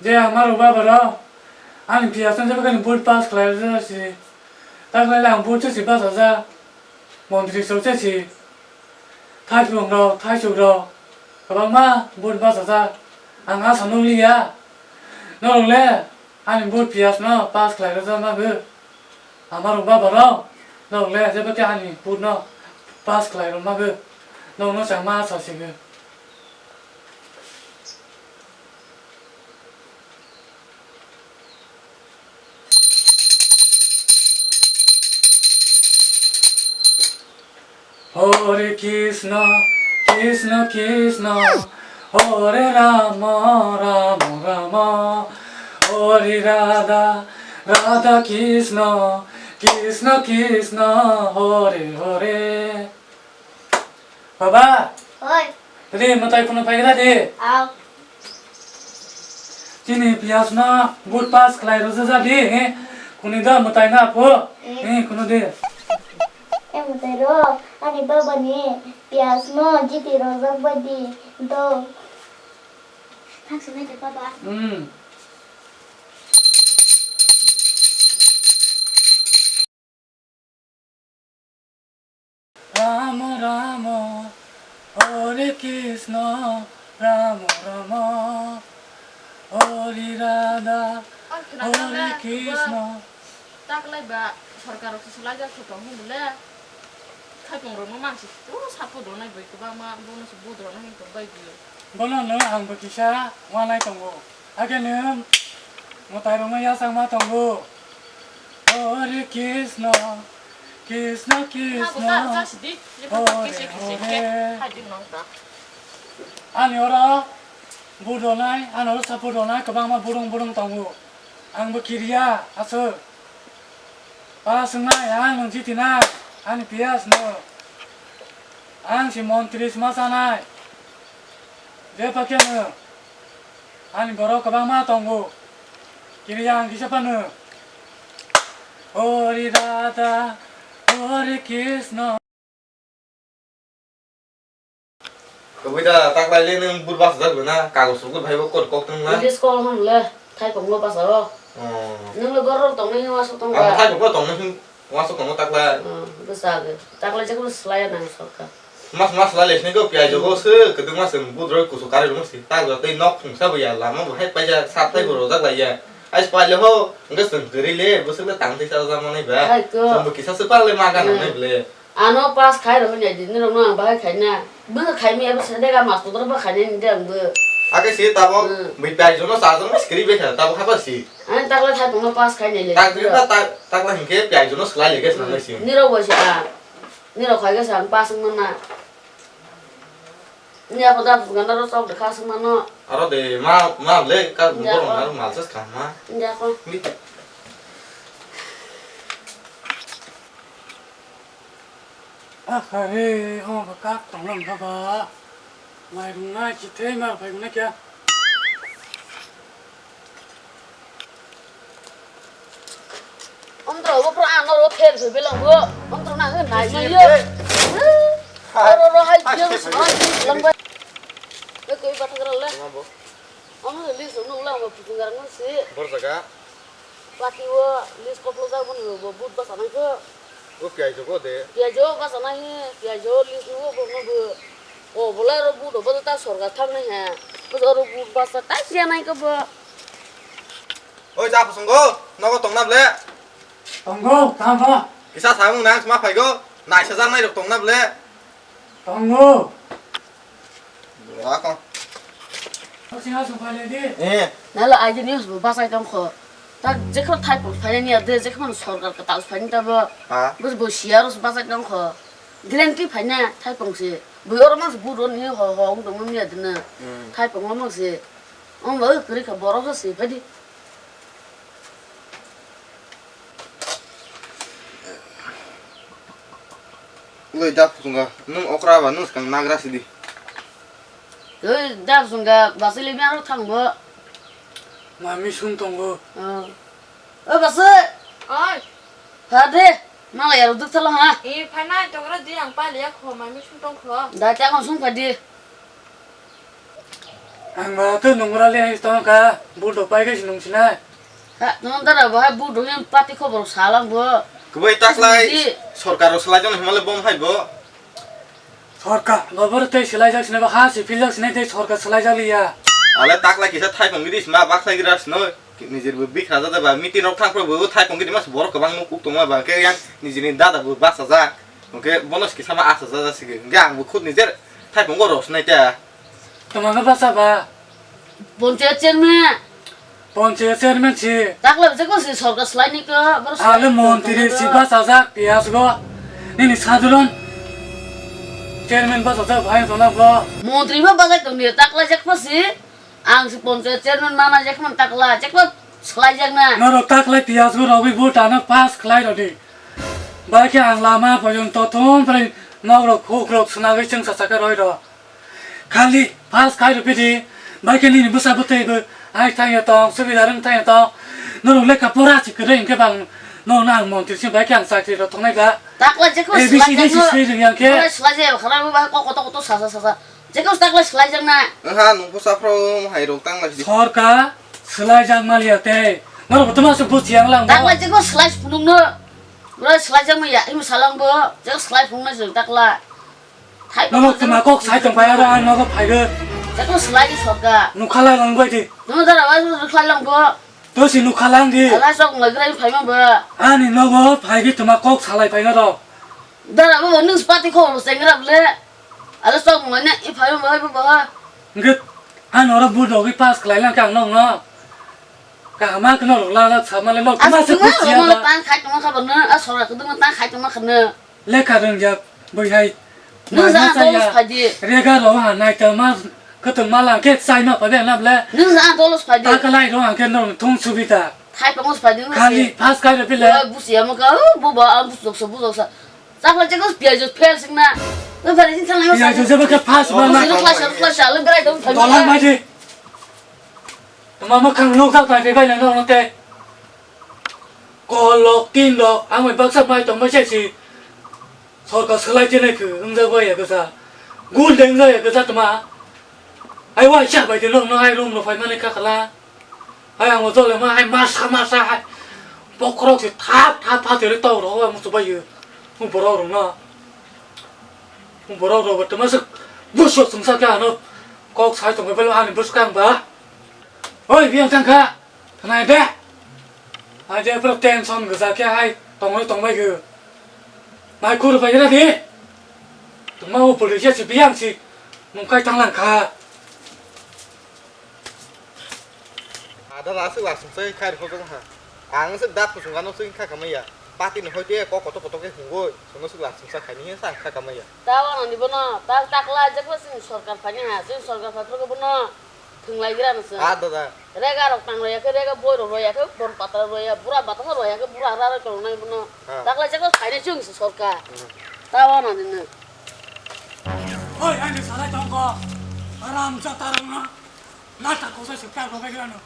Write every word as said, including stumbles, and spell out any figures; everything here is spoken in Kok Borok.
Je ang ma rwba baro, ani piyasno jeba kani vote pass khlai rwjak si. Taklai le ang vote se si bachajak, montri sok se si. Thaipung rok, thaisuk rok, kwbangma vote bachajak. Ang asa nukliya. Norok le ani vote piyasno pass khlai rwjak magwi. Ama rwba baro, norok le jeba khe ani vote no pass khlai rwmagwi. Norok no changma asa sigwi. Hare Krishna, Krishna Krishna, Hare Rama, Rama Rama, Hare Radha, Radha Krishna, Krishna Krishna, Hare Hare. Baba. Oi. Tadi mwtai kuno pai kita di. Au. Chini piyas no good pass khlai rwjak di, eh? Kuni da mwtai na po? Eh. Eh, kuno di. Eh, mwtai ro, ani baba ni piyas no jiti rwjak bai di, do. Thang sinai de baba. Hmm. Rama Rama, Hare Krishna, Rama Rama, Hare Radha, Hare Krishna. Taklai ba sorkar rok se swlai jak se tong hwn bole. Khaipung rok no mang se puro sapo donai bai kwbangma bono se budro no hwn tong bai di. Bono no ang bo kisa wanai tongo. Age nwng mwtai rokno yachakma tongo. Hare Krishna, Krishna Krishna, Hare Hare. Ani oro budonai, ani oro sapudonai kwbangma burung burung tongo. Ang bo kiriya aswk. Pala swngnai, ang nwng jitinai, ani piyas no. Ang si montri sma chanai. Jepakhe nwng. Ani borok kwbangma tongo. Kiriya ang kisa phano. Hori Radha, Hori Krishna. Kwbui da taklai le nwng bur bachajak na, kagoj rok phai bo kok kok tong na. English call hwn le, Thaipung no basa o. Oh. Nwng le borok tong nai wasuk tong ba. Ang Thaipung no tong nai wasuk tong taklai. Oh, bwsa ge. Taklai je ko slai na sorkar. Mas mas lai le sini ko piyaj go se, kedung mas budroi kusu kare rung si. Ta go tei nok phung sa bo ya, lama bo hai paija sat tai bo rojak lai ya. Ais paile ho, nge seng keri le, bo se le tang tei sa ja manai ba. Hai ko. Bo kisa se pa le ma ga nai ble. Ano pass khai rw hwnwi di, nirok no ang bahai khai na. Bo khai mi abo sede ga mas putor bo khai nai de ang bo. Ake si tabo, hmm, bui pai jono sa jono skri be kha, tabo khapa si. Ani takla thai tongno pass khai nai le. Tak ta, tak, takla hinkhe pai jono slai le ge sa nai si. Nirok bo si a. Nirok khai ge sa ang pass wng na. Ni ako da gana ro sok de kha sung mano. Aro de ma, ma le ka borok na mal sas kha ma. Ni ako. Ni. Ahare, omo bo kak tonglam baba. Mairung nai chithei mar pai nai kya. Omtro bo pro ano ro ther se belang bo. Omtro na ngai nai yo. Aro ro hai yo lang bai. Koi ba thagra le. Omo le so no lang ba putung gar ngai se. Bor jaga. Pati o list koplojak boni bo but basa nai kho. O piyaj o de. Piyaj o basa nai he, piyaj o list nugo bo nugo. O bolai ro but o bo ta sorkar thang nai he. Bo ro but basa tai siya nai kho bo. Oi ja kusung go, nogo tong na ble. Tongo, tamo. Kisa samung nang sma phai go, nai sajak nai rok tong na ble. Tongo. Wako. Sing asung pale di. Eh. Nalo aidi news bo bachai tong kho. Tak jekho thai pon phaini ya de jekho sorkar ka taus phaini ta bo. Ha. Bus bo siya ros bachai tong kho. Dilen ki phaina thai pon se. Bo oro mas bu ron ni ho ho ong dong ni adina. Hmm. Thai pon mo se. Ong ba kri ka borok se phadi. Oi, dak phunga, nwng okra ba, nwng swkang nagra sidi. Oi, dak phunga, basili mi aro thang bo. Mami sung tongo. Oh. Oi, basi. Oi. Pha de, mala yaro duk thalo ha. E, pha nai, tongra di, ang pali ya kho, mami sung tong kho. Da, ta kon sung pha di. Ang ba tei nungra le tong ka, budo pai ke sinung sinai. Ha, nung dara bo hai budo hin pati khobor salang bo. Kubai taklai. Di. Sorkar rok salai jani himale bom hai bo. Sorkar, gobor tei swlaijak sinai ba ha si philjak sinai tei sorkar swlaijak liya. Ale taklai kisa thaipung gidi sima baksa gira sino. Nijir bo bikra jada ba meeting rok thang pro bo thaipung gidi mas borok kwbang nuk kuk tongma ba ke yang nijini dada bo basa jak. Oke bono kisa ma asa jada sigi. Ge ang bo khud nijir thaipung go rosnai ta. Toma ga basa ba. Panchayat chairman. Panchayat chairman si. Takla bwsai ko si sorkar swlaini ko, boro swlai. Ale montri si bachajak, piyas go. Nini sadharon chairman bachajak bhai tona go. Montri bo bachai tong ni, takla jak pa si. Ang si panchayat chairman mana jak man takla, jak pa swlai jak na. Norok takla piyas go rogwi bo tana pass khlai rodi. Bai khe ang lama pojon to thum prai nok rok huk rok swnagwi chwng sachaka roi rok. Khali pass khai rw phidi, bai khe nini bwsa bwtwi bo hai thang ya tong, subida rwng thang ya tong. Norok lekha pora si kwrwi hwnkhe bang, norokno ang montri si bai khe ang chakri rw thongnai ba. Takla jekho A B C D si swlai rwng yang khe. Swlai jaya khana bo bai kok koto koto sasa sasa. Jekho takla swlai jang na. Wngkha nungkho saphro hai rok tang lai si. Sorkar swlai jang maliya tei. Norok bo tuma se buchi yang lang bo. Takla jekho swlai phunukno. Bwrwi swlai jang maya, imo salang bo. Jekho swlai phunukno jeng takla. Nono tuma kok sai tong pai aro ang nogo phaigo. Jekno swlai di sorkar. Nukha lai lang bai di. Nono dara wai rwkhlai lang bo. To si nukha lang di. Ala sok ngai grai phai ma ba. Ani nogo phai di tuma kok salai phai aro. Dara bo nung pati kho bo sengra ble. Ala sok ngai na i phai ma ba ba. Nge an oro bu dogi pass khlai lang kang nong no. Kaham ma kno la la sama le nok ma se kuchiya ba. Tang khai tong kha ba no a sora kudung tang khai tong kha no. Lekha rwngjak bwihai. Nwng naima sa ang chaya. Dolos phai di. Rega rw ha naitama kwtwng mala khe chaima phabe na ble. Nwng sa ang dolos phai di. Takalai rw ang khe nong thung subida. Khai tongos phai di. Khali pass khai rw bile. Busi amo ka, oh, bo ba ang busok sa, busok sa. Chakla chakos piajo fail sing na. Nwng phai di sing sang na. Piajo jeba khe pass ma na. Rukla sa, rukla sa, le berai dong phai. Dolang ma di. Tama ma khang nok sak tai bai na nong te. Kolok, tin lok, ang bai baksa mai tong mai se si. Sorkar swlai chenai khe, wngjak bai ya kasa. Gun de wngjak ya kasa tama. Ai wa cha bai de nong no ai room no phai mani kha khala. Ai ang o jole ma ai masa masa ai. Bokrok se thap thap thap tere tau ro wa musu bai yo. Mu borok rok no. Mu borok rok tama se buso sungsa khe ano. Kok sai tong bai ani bus kang ba. Oi, biang tang kha. Thanai de. Ai de pro tension gza khe hai tongoi tongbai gw. Mai khur bai ra di. Tuma o police si biang si nungkai tang lang kha. Ada la sik la sung sai khai ro jong ha. Ang sik dat kusung ano sik kha kamai ya. Pati ni hoi te ko koto koto ke hungoi. Sono sik la sung sa khai ni sa kha kamai ya. Tawa nani bono tak takla jekla sini sorkar phani ha. Sini sorkar phai phro bono. Thwnglai gra no se. Ah, dada. Rega rok tang roya khe, rega boi rok roya khe, bon patra roya, bura batasa roya khe, bura ra rok tong nai bono. Ah. Takla jekla phainai chwng se sorkar. Hmm. Tawa na dinne. Oi, ani salai tong ko. Aram cha tarang na. Na ta ko sa se ta ro bai gra no.